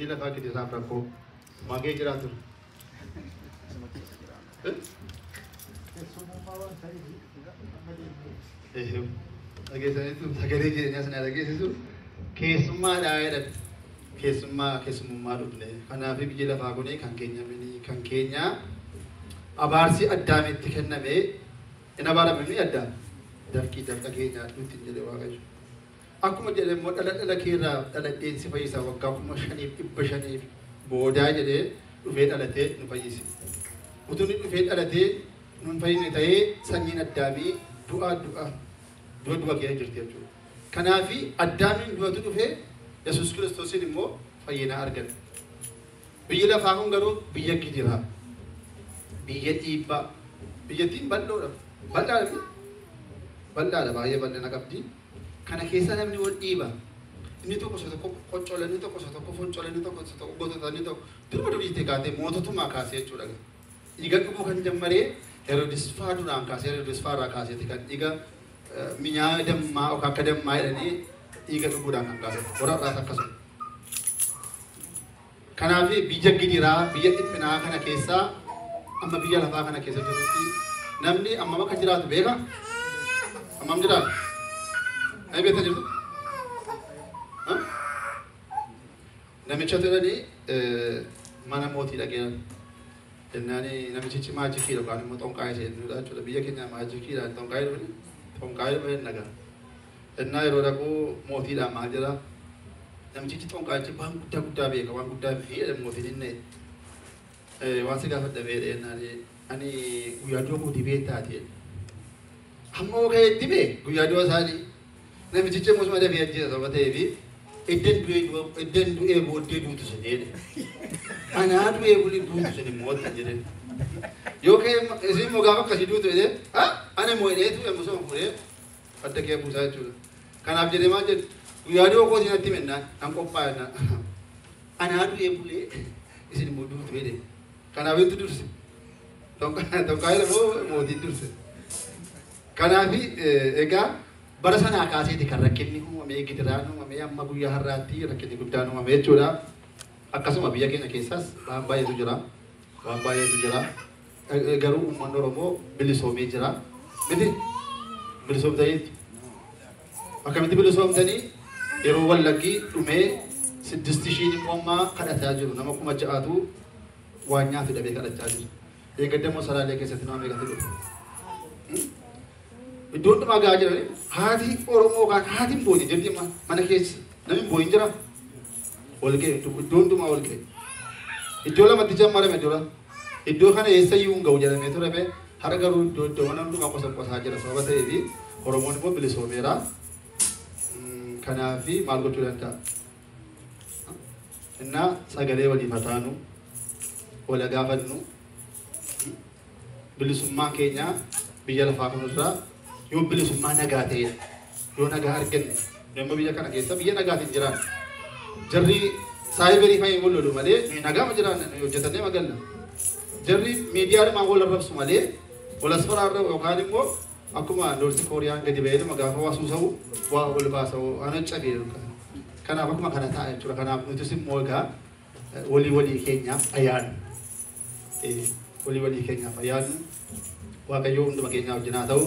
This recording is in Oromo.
Biyyi lafaa gidiraaf rakkoo magee jiraatu. Dhageessaniitu sagalee jireenyaa sana dhageessisu keessummaadhaa jedhan. Keessummaa keessummaa dhufne. Kanaaf biyyi lafaa kun kan keenya mini kan keenya abaarsi addaamitti kenname in abaarame ni addaam. Dafqii dafqa keenya nutti hin jedhe Waaqayyo. Akkuma jedhe immoo dhala dhala keerraa dhaladheen si fayyisa waggaa 5500 boodaa jedhee dhufee dhalatee nu fayyise. Utuu inni dhufee dhalatee nu hin fayyine ta'ee sanyiin addaamii du'a du'a du'a du'a keessa jirti jechuudha. Kanaafi addaamiin du'atu dhufee Yesuus Kiristoosiin immoo fayyinaa argate. Biyyi lafaa kun garuu biyya gidiraa, biyya dhiibbaa, biyyattiin bal'oodha. Bal'aadha, bal'aadha baay'ee bal'ina qabdi. Kana keessa namni wal dhiiba. Inni tokko isa tokko qoccola, inni tokko isa tokko foncola, inni tokko isa tokko gotota, inni tokko durba duriitti kaatee moototumaa kaasee jechuudha. Dhiiga dhuguu kan jammaree Heroodis faa duraan kaasee Heroodis faa irraa kaaseeti kan dhiiga minyaa dammaa yookaan akka dammaa jedhanii dhiiga dhuguudhaan kan kaasan. Warra irraas akkasuma. Kanaaf biyya gidiraa, biyya dhiphinaa kana keessaa amma biyya lafaa kana keessa jirutti namni ammam akka jiraatu beeka? Ammam jiraatu? Namni beektan jirtu? Namicha jedhanii mana mootii dhaqee jennaan namichichi maajikiidha yookaan immoo xonqaayee ishee jechuudha jechuudha. Biyya keenya maajikiidhaan xonqaayee dhufani xonqaayee dhufani nagaa. Innaa yeroo dhaquu mootiidhaan maal jedha? Namichichi xonqaayichi waan guddaa guddaa beeka waan guddaa jedhe mootiin inni waan si gaafadha beedhe jennaan ani guyyaa du'a kootii beektaati jedhe. Hamma hoo ka'eetti bee guyyaa du'a isaanii namichichi immoo suma dafee ajjeesa sababa ta'eefi iddan du'ee booddee duutu sun jedhe. Anaa du'ee bulii duutu sun immoo wanta jedhe. Yoo ka'e isin immoo gaafa akkasii duutu jedhee ana immoo jedheetu yommuu sama fuudhee adda kee buusaa jechuudha. Kanaaf jedhee maal jedhe guyyaa du'a kootii natti himennaan nan qophaa'e jennaan. Anaa du'ee bulee isin immoo duutu jedhe. Kanaaf eenyutu durse? Xonqaayee immoo mootiin durse. Kanaaf egaa bara sanaa kaaseeti kan rakkinni uumamee gidiraan uumamee amma guyyaa har'aatti rakkinni guddaan uumamee jechuudha. Akkasuma biyya keenya keessaas waan baay'eetu jira. Waan baay'eetu jira. Garuu uummanni Oromoo bilisoomee jira. Miti bilisoomtaniitu. Akkamitti bilisoomtanii yeroo Wallaggi dhumee 6000 immoo amma kadhataa jiru. Nama 6000 waan nyaatu dhabee kadhachaa jiru. Eeggadda immoo Salaalee keessatti nama meeqatu dhufe? Iddoo hundumaa gahaa jirani haati Oromoo kaan haati hin boonye jirti amma mana keessa namni hin booyin jira. Wal ga'e iddoo hundumaa wal ga'e. Iddoo lamatti jammarame dura. Iddoo kana eessayyuu hin ga'u jedhamee turame har'a garuu iddoo iddoo mana hundumaa qosa qosaa jira sababa ta'eefi Oromoon immoo bilisoomeera. Kanaaf maal gochuu danda'a? Innaa sagalee waliif haa taanu, wal haa gaafannu. Bilisummaan keenya biyya lafaa kanarraa yoo bilisummaa nagaa ta'edha. Yoo nagaa arganne, nama biyya kana keessa biyya nagaatiin jiraan. Jarri saayibarii fayyee wal lolu malee nuyi nagaa ma jiraanna nuyi hojjetannee magalla. Jarri miidiyaadhumaan wal arrabsu malee wal asfaraarra yookaan immoo akkuma Noorsi Kooriyaan gadi ba'eedhuma gaafa waa suusa'u waa ol baasa'u ana cabee yookaan. Kanaaf akkuma kana ta'a jechuudha. Kanaaf nutis immoo egaa walii walii keenyaaf ayyaannu. Walii walii keenyaaf ayyaannu. Waaqayyo hunduma keenyaa wajjin haa ta'u.